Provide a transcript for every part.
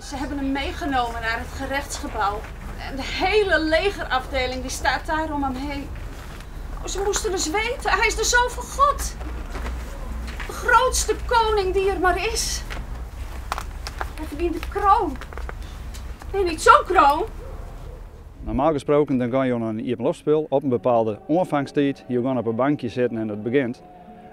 Ze hebben hem meegenomen naar het gerechtsgebouw. En de hele legerafdeling die staat daar om hem heen. Oh, ze moesten eens weten, hij is de zoon van God. De grootste koning die er maar is. Hij verdient de kroon. Nee, niet zo'n kroon. Normaal gesproken dan ga je naar een iepenloftspul op een bepaalde oanfangstiid. Je gaat op een bankje zitten en het begint.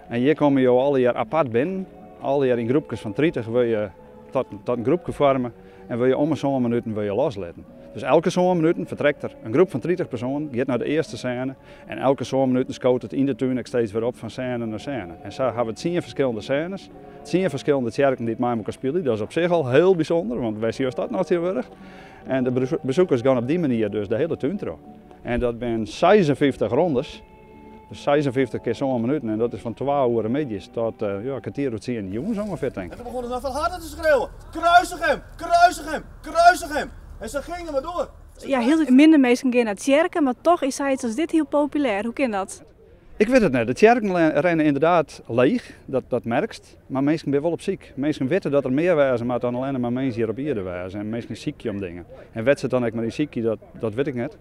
En hier komen je alle jaar apart binnen. Alle jaar in groepjes van 30 wil je tot een groepje vormen en wil je om een zo'n minuten wil je loslaten. Dus elke zo'n minuten vertrekt er een groep van 30 personen, gaat naar de eerste scène en elke zo'n minuten scoot het in de tuin steeds weer op van scène naar scène. En zo hebben we 10 verschillende scènes, 10 verschillende kerken die het met elkaar spelen. Dat is op zich al heel bijzonder, want wij zien dat nog heel erg. En de bezoekers gaan op die manier dus de hele tuin terug. En dat zijn 56 rondes. Dus 56 keer zo'n minuten en dat is van 12 uur middags tot ja, kwartier of 10 jongens ongeveer, denk ik. En toen begonnen ze nog veel harder te schreeuwen. Kruisig hem, kruisig hem, kruisig hem. En ze gingen maar door. Ja, heel minder mensen gaan naar het kerken, maar toch is iets als dit heel populair. Hoe kan dat? Ik weet het niet. De kerken rennen inderdaad leeg, dat merkst. Maar mensen zijn wel op ziek. Mensen weten dat er meer wijzen, maar dan alleen maar mensen hier op ierde wijzen. En mensen ziek je om dingen. En wet ze dan ook maar die ziekje, dat weet ik net.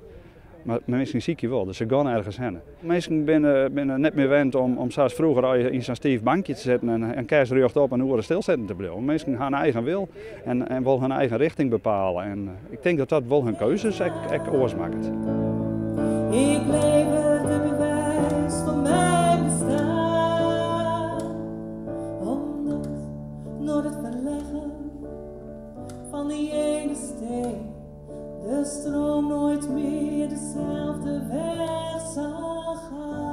Maar mensen ziek je wel, dus ze gaan ergens heen. Mensen zijn net meer gewend om zoals vroeger al in zo'n stief bankje te zitten en kersrecht op en oren stilzitten te blijven. Mensen gaan hun eigen wil en wil hun eigen richting bepalen. En ik denk dat dat wel hun keuzes ek oorzaakt. Ik leef het bewijs van mijn bestaan, omdat door het verleggen van die ene steen de stroom nooit meer dezelfde weg zal gaan.